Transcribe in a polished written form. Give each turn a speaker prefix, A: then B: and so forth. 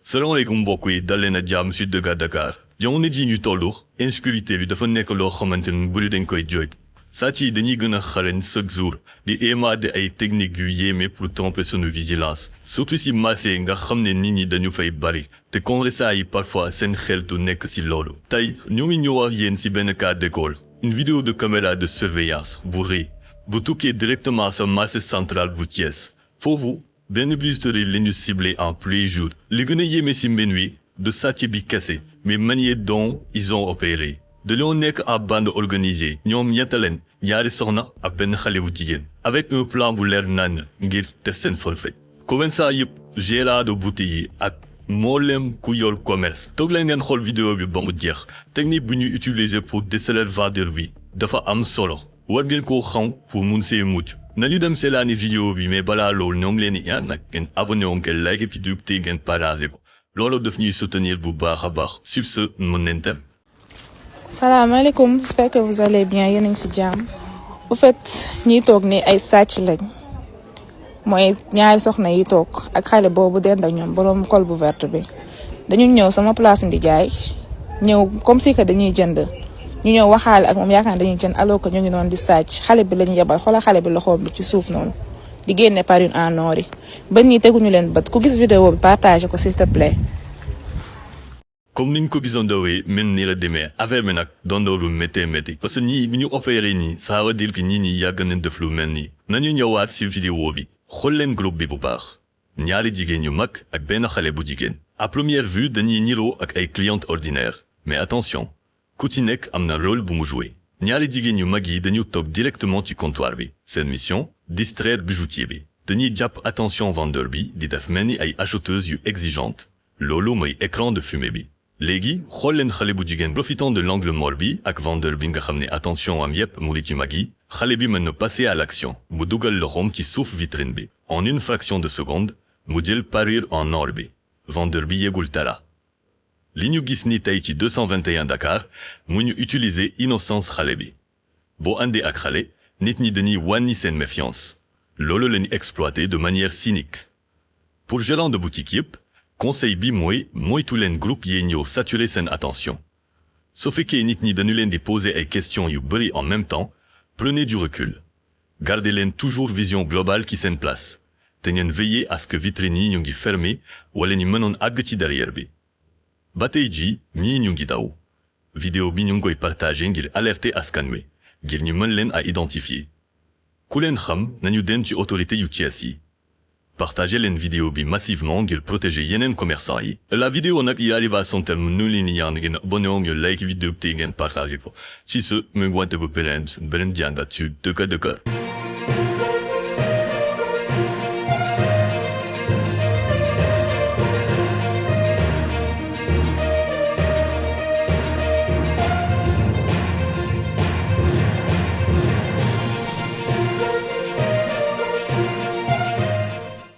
A: salaamaaleykum mbokk yi dal leen a jàmm si Dëgg Dakar jamono ji ñu tollu insécurité bi dafa nekk loo xamante ni bari dañ koy jooy sàcc yi dañuy gën a xarañ chaque jour di émader ay techniques yu yéeme pour tromper sunu vigilance surtout si marché nga xam ne nit ñi dañu fay bari te commerçant yi parfois seen xel du nekk si loolu. tey ñoo ngi ñëw ak yéen si benn cas d'école une vidéo de caméra de surveillance bu rëy bu tukkee directement sa marché central bu Thiès foofu. benn bijouterie la ñu ciblé en plein jour li gën a yéeme ci mbir wi de sàcc bi kese mais manière dont ils ont opéré dañoo nekk en bande organisée ñoom ñett leen ñaari soxna ak benn xale bu jigéen avec un plan bu leer nañ ngir def seen forfait commerçant yëpp gérant de boutique yi ak mboolem ku yor commerce toog leen ngeen xool vidéo bi ba mu jeex technique bu ñuy utiliser pour déceler vendeur bi dafa am solo war ngeen koo xam pour mun see mucc nañu dem seelaani vidéo bi mais balaa loolu ñoo ngi leen di ñaan nag ngeen abonné woon ngeen like vidéo bi te ngeen partagé ko loolu daf ñuy soutenir bu baax a baax sur ce mën nañ dem.
B: salaamaaleykum j'espère que vous allez bien yéen a ngi ci jàmm bu fait ñiy toog ni ay sàcc lañ mooy ñaari soxna yi toog ak xale boobu dend ak ñoom borom col bu verte bi dañu ñëw sama place ndi jaay ñëw comme si que dañuy jënd. ñu ñëw waxaale ak moom yaakaar dañuy jënd alors que ñu ngi noonu di sàcc xale bi lañu yebal xoolal xale bi loxoom bi ci suuf noonu di génne par une en or yi ba ñi teguñu leen bët ku gis vidéo bi partagé ko s'il te plaît.
A: comme niñ ko gisoon dawee mel ni la demee affaire bi nag doon lu métti parce que ñii bi ñu offéré nii ça veut dire que ñi yàgg nañ def lu mel nii nañu ñëwaat ci vidéo bi xool leen groupe bi bu baax ñaari jigéen yu mag ak benn xale bu jigéen à première vue dañuy niroo ak ay clientes ordinaires mais attention ku ci nekk am na rôle bu mu joué ñaari jigéen yu mag yi dañu toog directement ci comptoir bi seen mission distraire bijoutier bi dañuy jàpp attention vendeur bi di def mel ni ay acheteuses yu exigeantes loolu mooy écran de fumée bi léegi xool leen xale bu jigéen profitant de l'angle mort bi ak vendeur bi nga xam ne attention am yépp mu ngi ci mag yi xale bi mën na passer à l'action mu dugal loxoom ci suuf vitrine bi en une fraction de seconde mu jël parure en or bi vendeur bi yegul dara li ñu gis ni tey ci 221 Dakar mu ñu utiliser innocence xale bi boo àndee ak xale nit ñi dañuy wàññi seen méfiance loolu la ñu exploité de manière cynique pour gérant de boutique yëpp conseil bi mooy moytu leen groupe yi ñëw saturer seen attention su fekkee nit ñi dañu leen di poser ay questions yu bari en même temps prenez du recul gardez leen toujours vision globale ci seen place te ngeen veillez à ce que vitrines yi ñu ngi fermé wala ñu mënoon àgg ci derrière bi ba tey jii ñii ñu ngi daw vidéo bi ñu ngi koy partagé ngir alerter askan wi ngir ñu mën leen a identifier ku leen xam nañu dem ci autorité yu Thiès yi partagé leen vidéo bi massivement ngir protéger yeneen commerçant yi. la vidéo nag y arrive à son terme nu leen ñaan ngeen abonné ngeen like vidéo te ngeen partagé ko ci ce mu ngi wante bu beneen jàngat ci Dëgg Dakar